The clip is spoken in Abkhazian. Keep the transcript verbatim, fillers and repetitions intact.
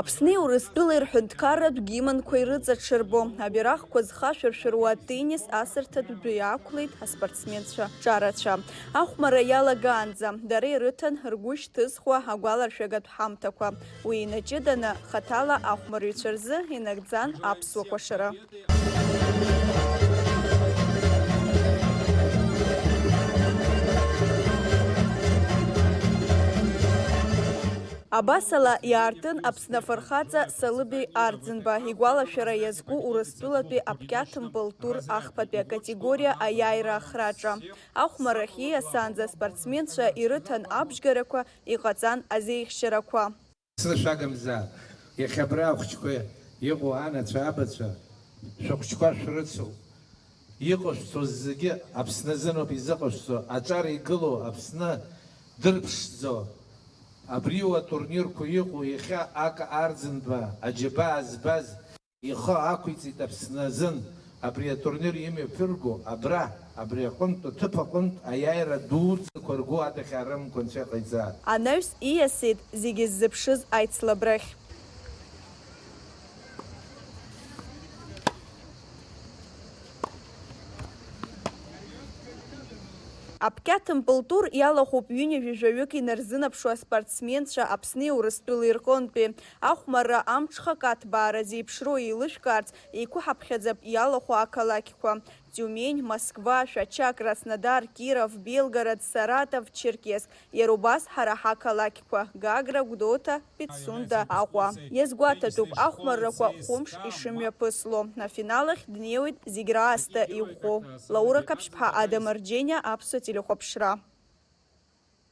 Аԥсни Урыстәылеи рҳәынҭқарратә гимнқәа ирыҵаҽырбо, абираҟқәа зхашәыршәыруа атеннис асырҭатә дәы иаақәлеит аспортсменцәа ҿарацәа. Ахәмарра иалагаанӡа дара ирыҭан ргәы шьҭызхуа агәаларшәагатә ҳамҭақәа. Уи инаҷыданы, хаҭала ахәмарҩцәа рзы инагӡан аԥсуа кәашара. Абасала иаартын Аԥсны афырхаҵа Салыбеи Арӡынба игәалашәара иазку Урыстәылатәи аԥкьаҭмпыл тур ахԥатәи акатегориа аиааира ахраҿа. Ахәмаррахь ииасаанӡа аспортсменцәа ирыҭан абжьгарақәа, иҟаҵан азеихьчарақәа. Сышәагамзаап, иахьа абра ахәыҷқәа иҟоу анацәа, абацәа, шәыхәыҷқәа шәрыцуп. Иҟашәҵо зегьы Аԥсны азыноуп изыҟашәҵо, аҿар игылоу Аԥсны дырԥшӡо. Абриоу атурнирқәа иҟоу иахьа Ака Арӡынба аџьабаа збаз, ихы ақәиҵеит Аԥсны азын абри атурнир имҩаԥырго, абра, абри аҟынтә, аҭыԥ аҟынтә аиааира дуӡӡақәа ргәы адахьа рымкәа Анцәа иҟаиҵааит. Анаҩс ииасит зегьы ззыԥшыз аицлабрахь. Аԥкьаҭмпыл тур иалахәуп ҩынҩажәаҩык инарзынаԥшуа аспортсменцәа Аԥсни Урыстәылеи рҟынтәи. Ахәмарра амҽхак аҭбаара зеиԥшроу еилышәкаарц, еиқәыҳаԥхьаӡап иалахәу ақалақьқәа: Тиумень, Москва, Шәача, Краснодар, Киров, Белгород, Саратов, Черкесск, иара убас ҳара ҳақалақьқәа: Гагра, Гәдоуҭа, Пицунда, Аҟәа. Иазгәаҭатәуп ахәмаррақәа хәымш ишымҩаԥысло. Афинал ахь днеиуеит зегь раасҭа иӷәӷәоу. Лаура Қаԥшьԥҳа, Ада Марџьениа, Аԥсуа телехәаԥшра.